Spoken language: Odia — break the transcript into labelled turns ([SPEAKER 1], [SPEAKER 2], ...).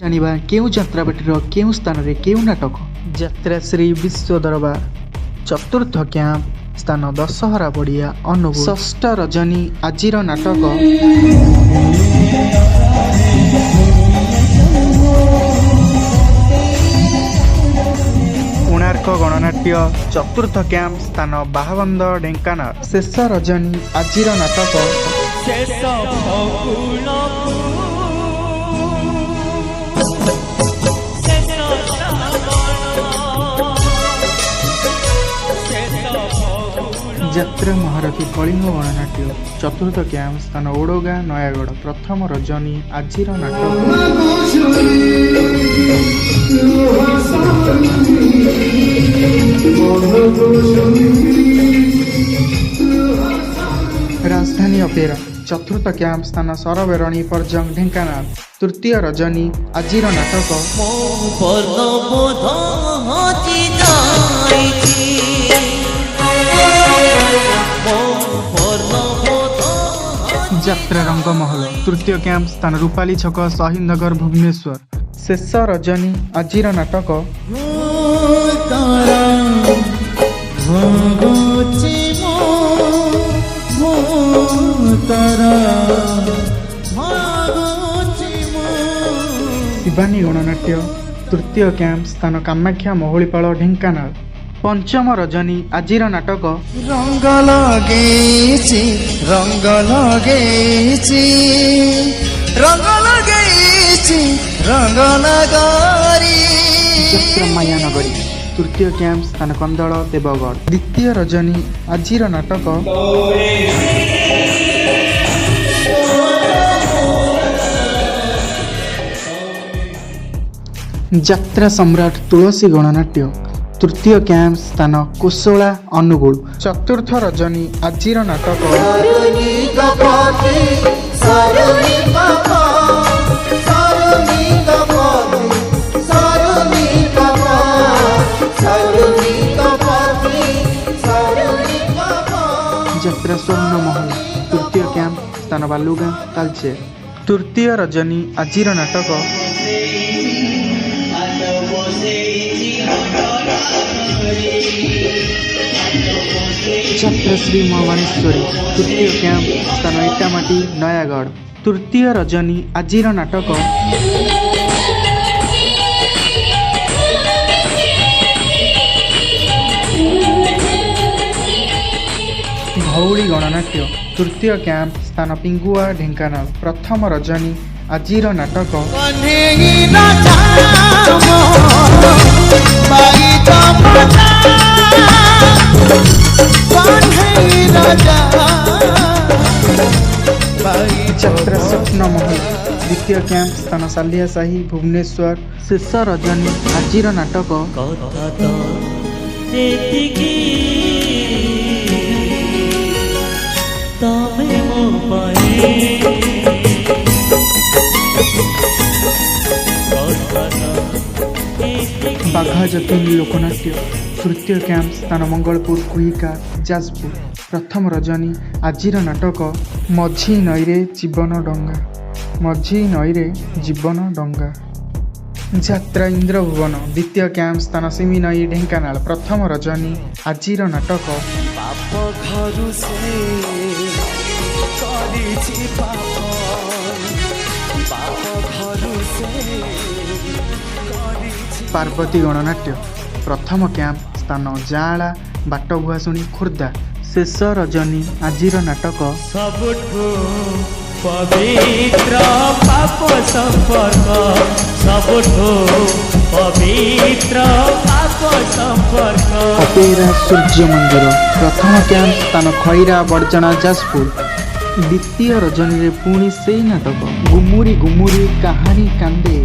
[SPEAKER 1] ଜାଣିବା କେଉଁ ଯାତ୍ରାପାର୍ଟିର କେଉଁ ସ୍ଥାନରେ କେଉଁ ନାଟକ। ଯାତ୍ରା ଶ୍ରୀ ବିଶ୍ୱ ଦରବାର, ଚତୁର୍ଥ କ୍ୟାମ୍ପ, ସ୍ଥାନ ଦଶହରା ପଡ଼ିଆ, ଅନୁଗୁଳ। ଷଷ୍ଠ ରଜନୀ ଆଜିର ନାଟକ। କୋଣାର୍କ ଗଣନାଟ୍ୟ, ଚତୁର୍ଥ କ୍ୟାମ୍ପ, ସ୍ଥାନ ବାହାବନ୍ଧ, ଢେଙ୍କାନାଳ। ଶେଷ ରଜନୀ ଆଜିର ନାଟକ।
[SPEAKER 2] ଶେଷ ଫଗୁଣକୁ ଶେଷ ଶ୍ରାବଣ ଶେଷ ଫଗୁଣ।
[SPEAKER 1] ଯାତ୍ରା ମହାରଥୀ କଳିଙ୍ଗ ଗଣନାଟ୍ୟ, ଚତୁର୍ଥ କ୍ୟାମ୍ପ, ସ୍ଥାନ ଓଡ଼ଗାଁ, ନୟାଗଡ଼। ପ୍ରଥମ ରଜନୀ ଆଜିର ନାଟକ। ରାଜଧାନୀ ଅପେରା, ଚତୁର୍ଥ କ୍ୟାମ୍ପ, ସ୍ଥାନ ସରବେରଣୀ, ପରଜଙ୍ଗ, ଢେଙ୍କାନାଳ। ତୃତୀୟ ରଜନୀ ଆଜିର ନାଟକ।
[SPEAKER 2] ମୋ ବର୍ଣ୍ଣବୋଧ ହଜି ଯାଇଛି, ମୋ ବର୍ଣ୍ଣବୋଧ।
[SPEAKER 1] ଯାତ୍ରା ରଙ୍ଗମହଲ, ତୃତୀୟ କ୍ୟାମ୍ପ, ସ୍ଥାନ ରୂପାଲି ଛକ, ଶହୀଦନଗର, ଭୁବନେଶ୍ୱର। ଶେଷ ରଜନୀ ଆଜିର ନାଟକ।
[SPEAKER 2] ତାରା ଭାଗୁଛି ମୁଁ, ତାରା ଭାଗୁଛି ମୁଁ।
[SPEAKER 1] ଶିବାନୀ ଗଣନାଟ୍ୟ, ତୃତୀୟ କ୍ୟାମ୍ପ, ସ୍ଥାନ କାମାକ୍ଷା ମହୁଳିପାଳ, ଢେଙ୍କାନାଳ। ପଞ୍ଚମ ରଜନୀ ଆଜିର ନାଟକ।
[SPEAKER 2] ରଙ୍ଗ ଲଗେଇଛି, ରଙ୍ଗ ଲଗେଇଛି, ରଙ୍ଗ ଲଗେଇଛି ରଙ୍ଗ ନଗରୀ।
[SPEAKER 1] ଯାତ୍ରା ମାୟାନଗରୀ, ତୃତୀୟ କ୍ୟାମ୍ପ, ସ୍ଥାନ କନ୍ଦଳ, ଦେବଗଡ଼। ଦ୍ୱିତୀୟ ରଜନୀ ଆଜିର ନାଟକ। ଯାତ୍ରା ସମ୍ରାଟ ତୁଳସୀ ଗଣନାଟ୍ୟ, ତୃତୀୟ କ୍ୟାମ୍ପ, ସ୍ଥାନ କୋଶଳା, ଅନୁଗୁଳ। ଚତୁର୍ଥ ରଜନୀ ଆଜିର ନାଟକ।
[SPEAKER 2] ସରୁନି ସରୁନି ପାପ, ସରୁନି ପତି, ସରୁନି ପାପ, ସରୁନି ପତି, ସରୁନି ପାପ।
[SPEAKER 1] ଯାତ୍ରା ସ୍ୱର୍ଣ୍ଣ ମହଲ, ତୃତୀୟ କ୍ୟାମ୍ପ, ସ୍ଥାନ ବାଲୁଗାଁ, ତାଲଚେର। ତୃତୀୟ ରଜନୀ ଆଜିର ନାଟକ। ଯାତ୍ରା ଶ୍ରୀ ମା ବାଣେଶ୍ୱରୀ, ତୃତୀୟ କ୍ୟାମ୍ପ, ସ୍ଥାନ ଇଟାମାଟି, ନୟାଗଡ଼। ତୃତୀୟ ରଜନୀ ଆଜିର ନାଟକ। ଧଉଳି ଗଣନାଟ୍ୟ, ତୃତୀୟ କ୍ୟାମ୍ପ, ସ୍ଥାନ ପିଙ୍ଗୁଆ, ଢେଙ୍କାନାଳ। ପ୍ରଥମ ରଜନୀ ଆଜିର ନାଟକ।
[SPEAKER 2] କହ୍ନେଇ ରାଜା ମୋ ବାଇ ଜମନା, କହ୍ନେଇ ରାଜା ବାଇ।
[SPEAKER 1] ଯାତ୍ରା ସ୍ୱପ୍ନ ମହଲ, ଦ୍ୱିତୀୟ କ୍ୟାମ୍ପ, ସ୍ଥାନ ସାଲିଆ ସାହି, ଭୁବନେଶ୍ୱର। ଶେଷ ରଜନୀ ଆଜିର ନାଟକ।
[SPEAKER 2] କଥା ତ ଏତିକି, ତମେ ମୋ ପାଇଁ, କଥା ତ ଏତିକି।
[SPEAKER 1] ବାଘା ଯତୀନ ଲୋକନାଟ୍ୟ, ତୃତୀୟ କ୍ୟାମ୍ପ, ସ୍ଥାନ ମଙ୍ଗଳପୁର, କୁହିକା, ଯାଜପୁର। ପ୍ରଥମ ରଜନୀ ଆଜିର ନାଟକ। ମଝି ନଈରେ ଜୀବନ ଡଙ୍ଗା, ମଝି ନଈରେ ଜୀବନ ଡଙ୍ଗା। ଯାତ୍ରା ଇନ୍ଦ୍ରଭୁବନ, ଦ୍ୱିତୀୟ କ୍ୟାମ୍ପ, ସ୍ଥାନ ସିମିନଈ, ଢେଙ୍କାନାଳ। ପ୍ରଥମ ରଜନୀ ଆଜିର ନାଟକ।
[SPEAKER 2] ବାପ ଘରୁ ସେ କରିଛି ପାପ, ବାପ ଘରୁ ସେ କରିଛି।
[SPEAKER 1] ପାର୍ବତୀ ଗଣନାଟ୍ୟ, ପ୍ରଥମ କ୍ୟାମ୍ପ, ସ୍ଥାନ ଯାଆଁଳା, ବାଟଭୁଆଶୁଣୀ, ଖୋର୍ଦ୍ଧା। ଶେଷ ରଜନୀ ଆଜିର ନାଟକ।
[SPEAKER 2] ସବୁଠୁ ପବିତ୍ର ପାପ ସମ୍ପର୍କ, ସବୁଠୁ ପବିତ୍ର ପାପ ସମ୍ପର୍କ।
[SPEAKER 1] ଅପେରା ସୂର୍ଯ୍ୟ ମନ୍ଦିର, ପ୍ରଥମ କ୍ୟାମ୍ପ, ସ୍ଥାନ ଖଇରା, ବଡ଼ଚଣା, ଯାଜପୁର। ଦ୍ୱିତୀୟ ରଜନୀରେ ପୁଣି ସେଇ ନାଟକ, ଗୁମୁରି ଗୁମୁରି କାହାଣୀ କାନ୍ଦେ।